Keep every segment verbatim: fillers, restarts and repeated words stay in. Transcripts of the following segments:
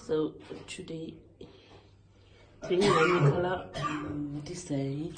So today, དེ་ནི་ང་གཉིས་ཁ་ལག་འདི་ཟ་ཡིན།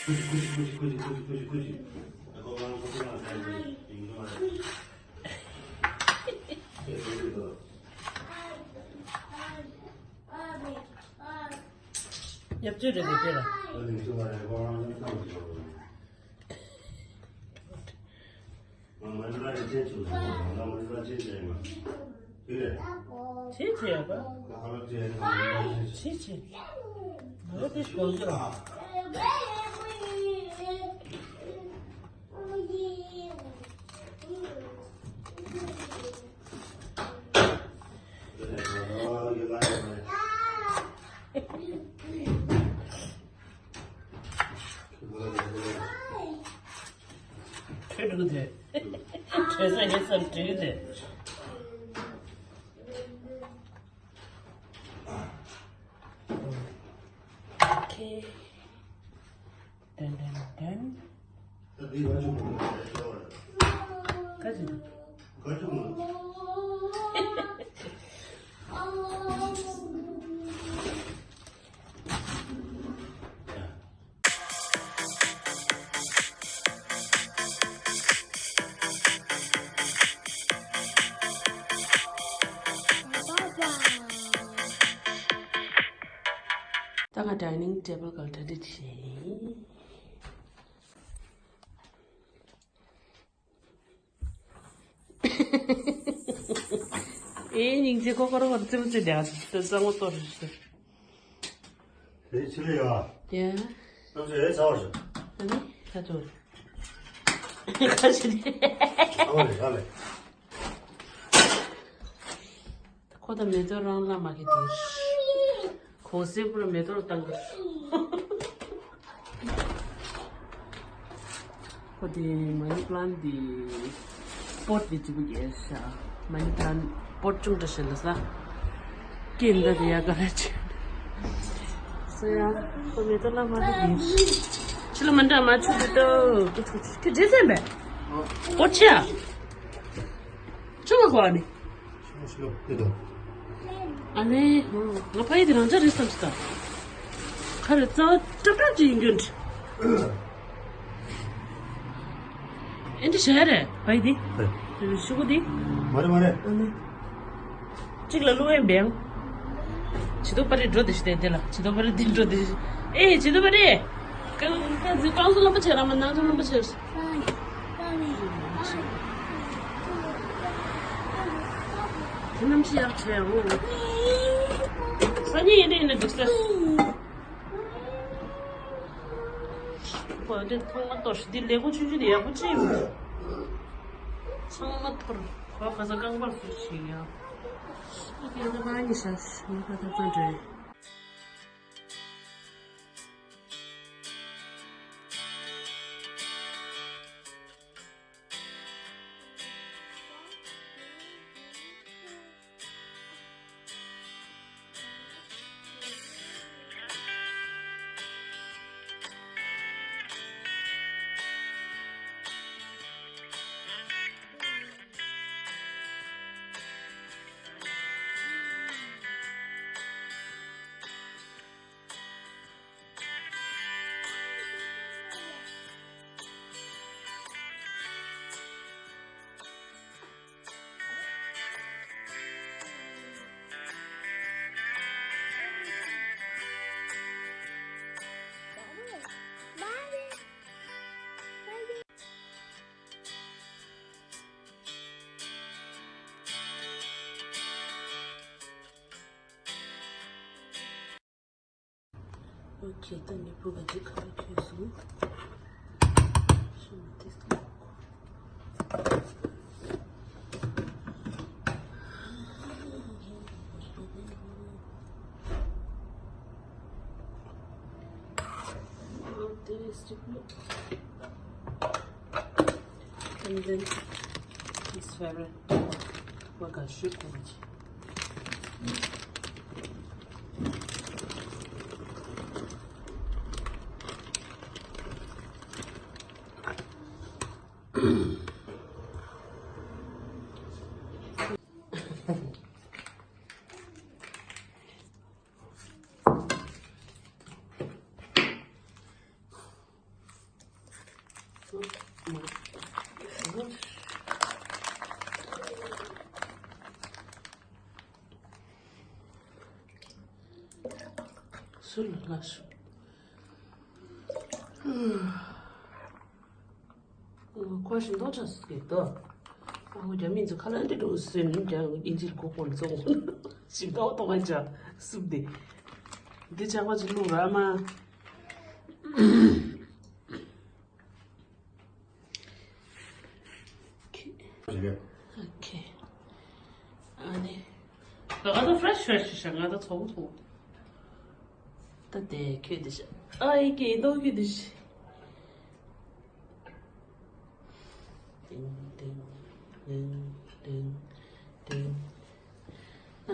ཡབ་ཅོ་རེད་དེ་ལ། ཆེ་ཆེ་ཡ་ག་ཆེ་ཆེ། ང་རོ་དེ་གོ་གི་ར། ཁྱོད་འགྲོ་དེ། ཁྱོད་ས་ངའི་སར་འགྲོ་དེ། ཨོ་ཁེ། ཏན་ཏན་ཏན། ད་འདི་ང་ཆུང་མ་ཆུང་མ་ཆུང་མ། ཁ་ཅིག་ཁ་ཆུང་མ། ད་ང་ཌའི་ནིང་ཊེ་བལ་གང་གྲ་སྒྲིག་བྱས་ཡིན། ཨེ་སྙིང་རྗེ། ཁོ་ཁོ་རང་ང་རྩེད་མོ་རྩེ་བསྡད་ཡ། ད་གཙང་མ་གཏོར་རེ་ཞིག་དེ་ཕྱི་ལ་ཡོད། ཡ། གནམ་གཤིས་ཨེ་ཚ་བ་ཞིག་ཨ་ནི་ཁ་ཐུག་ཁ་ཤི་ནི། ཨ་ལེ་ཨ་ལེ། ཁོ་ད་མེ་ཏོག་རང་ལ་མ་གི་དེ། གོང་གསལ་པོ་ལ་མེ་ཏོག་བཏང་གི། ཁོ་དེ་མ་ནི་པ་ལན་དེ་པོཊ་དེ་ཅིག་པུ་རྒྱལ་ཤ། མ་ནི་པ་ལན་པོཊ་ཅུང་འདྲ་ཞིག་ལ་ས། ཀིན་ད་དེ་ཡ་ག་ར་ཅི། སོ་ཡ། ཁོ་མེ་ཏོག་ལ་མ་གི་དེ། ཕྱི་ལ་མ་འདྲ་མ་ཆུ་དེ་ཏོ། ཁྱོད་རྗེས་ཟིན་པས། པོཊ་ཆེ་ཡ། ཆུ་མ་གོ་ཨ་ནི། ཨ་ནི། ང་ཕ་ཡི་དེ་རང་ཅག་རེད་བསམ་སོང་། ཁ་རེ་རྩ་བ་ཀྲབ་ཀྲབ་ཅིག་ཡིན་རྒྱུ་འདྲ། ཨེ་འདྲ་བྱས་རེད་ཕ་ཡི་དེ། ཤུ་གུ་དེ། མ་རེད་མ་རེད། ཨ་ནི། གཅིག་ལ་བླུ་ཡན་བེང་། བྱི་དོ་པ་རེ་འགྲོ་དེ་ཤི་དེ་དེ་ལ་བྱི་དོ་པ་རེ་དེ་འགྲོ་དེ་ཤི། ཨེ་བྱི་དོ་པ་རེ། ཀང་ཀང་ཟི་ཀང་ཟི་ལམ་པ་ཆེ་ར་མ་ནང་ཚོ་ལམ་པ་ཆེ། དེ་རྣམ་ཤེས་ཡག་ཆེ་འོ། སང་ཉིན་ཡིན་ན་ཡིན་ན་འགྲིག་ས། འོ་དེ་ཐོག་མ་གཏོར་ཞིག་འདི་ལེགས་པོ་ཆུང་ཆུང་དེ་ཡག་པོ་ཅི་ཡིན། ཚང་མ་གཏོར། གོ་ག་ས་རྐང་པར་སུ་ཞིག་ཡ། ཨ་ཀེ་ད་ག་ནི་ཤ་ཤ་མ་ཁ་ད་ཙང་འདྲ། ཨོ་ཁེ། ད་ནི་བུ་ག་ཅིག་ཁ་ལ་ཁྱོད་སོང་། ཤི་མ་ཏིས་ལ། ཨོ་ཏིས་ཅིག་ལ། And then his favorite, what got shoot for me. སུ་ལ་ལ་སུ། ཁོ་ཞིག་མདོག་ཆགས་སུ་སྐྱེས་ཏོ། ཨ་ཁུ་རྒྱ་མི་ཚོ་ཁ་ལ་འདི་འགྲོ་སེ་ནི་རྒྱ་ཨིན་ཇིར་གོ་གོ་ལ་ཙོང་ཞིག་མདོག་མདོག་ཅག་སུབ་དེ། འདི་ཆགས་པ་ཅིག་བླུག་ར་མ། ཨོ་ཁེ། ཨ་ནི། ང་ད་ཕྲེཤ་ཕྲེཤ་ཞིག་ང་ད་ཚོགས་ཚོགས། ད་དེ་ཁྱོད་དེ་ཤ། ཨ་ཡི་ཀེ་ཏོ་ཁྱོད་དེ་ཤ། ཏིང་ཏིང་ཏིང་ཏིང་ཏིང་།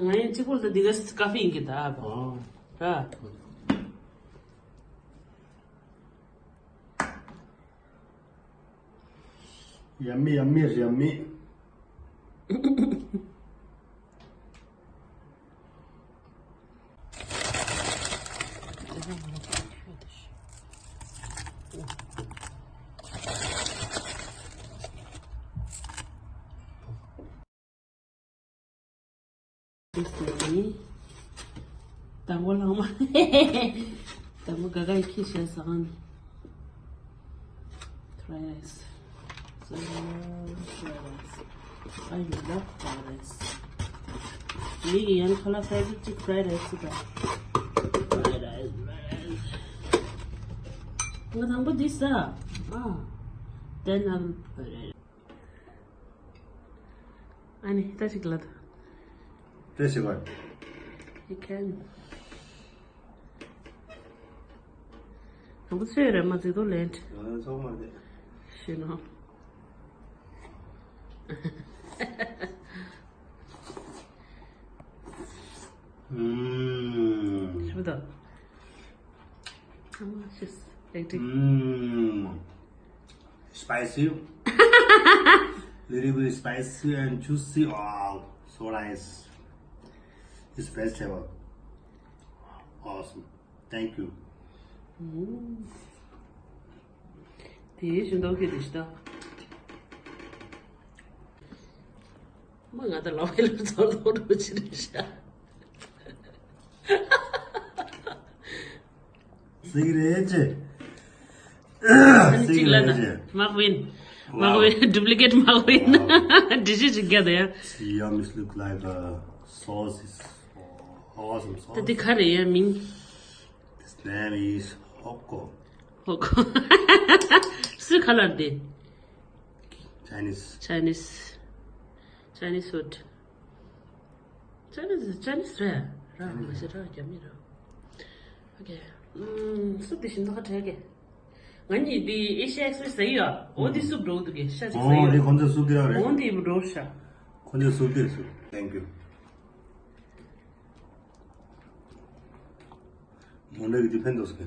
ང་ཡང་གཅིག་པོ་ད་འདི་ག་ཀ་ཧྥེ་ཡིན་གི་ད་བ། ཨོ། ར། Yummy, yummy, yummy. དང་པོ་ལྷག་མ། དང་པོ་ག་ག་ཡི་ཁྱི་བྱས་ཟ་གང་ནི། Fried rice. So, fried rice. I love fried rice. མི་གི་ཡང་ཁ་ལག་favorite ཅིག་fried rice ཅིག་དང་། Fried rice, fried rice. ང་དང་པོ་འདི་ཟ། ཨ། Then I will put it. ཨ་ནི་ད་ཅིག་ལ་ད། ད་ཅིག་ལ། You can. དང་པོ་ཚོས་རེད་མ་ཟེར་དོ་ལན། ཨ་ཚོགས་མ་རེད། ཤི་ནོ། ཤི་བ་དང་། How much is eighty? Mm. Spicy. Little bit spicy and juicy. Wow, so nice. It's vegetable. Awesome. Thank you. Mm. དེའི་ཤིང་ཏོག་གི་རིགས་ད། མ་ང་ད་ལོ་ཧེ་ལོ་ཚོར་ལོ་རུ་ཅི་རེད་ཤག་སིག་རེད་ཅེ། སིག་རེད་ཅེ། མག་པིན། མག་པིན། ཌུབ་ལི་ཀེཊ་མག་པིན། འདི་ཅི་ཅིག་རྒྱ་དེ་ཡ། Yum, it look like a sauce is awesome sauce. ད་འདི་ག་རེད་ཡ་མིང་། This name is Hokko. ཧོ་ཁོ། སུ་ཁ་ལར་དེ། Chinese. Chinese. Chinese food. Chinese, Chinese རེད། ར་མ་ཤེས་ར་རྒྱ་མི་ར། Okay. ཨམ། སུ་དེ་བཞིན་དུ་ཁ་བྲལ་གི། ང་གཉིས་འདི་Asia Express ཟེར་ཡོད། འོ་འདི་སུབ་འགྲོ་འདུག་གི་ཤ་ཅིག་ཟེར་ཨོ་ཡོད། འདི་ཁོང་ཚོས་སུབ་འདི་ར་རེད། འོ་འདི་འགྲོ་ཤ། ཁོང་ཚོས་སུབ་འདི་སུབ། Thank you. མོ་འདྲ་གི་འདི་ཕན་ཐོགས་སུ།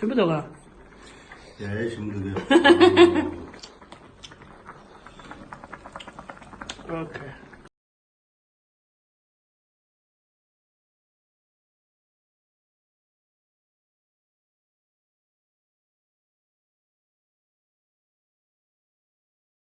ཞིམ་པོ་འདུག་ག་ཡ་ཡ་ཞིམ་པོ་འདུག་ག Okay.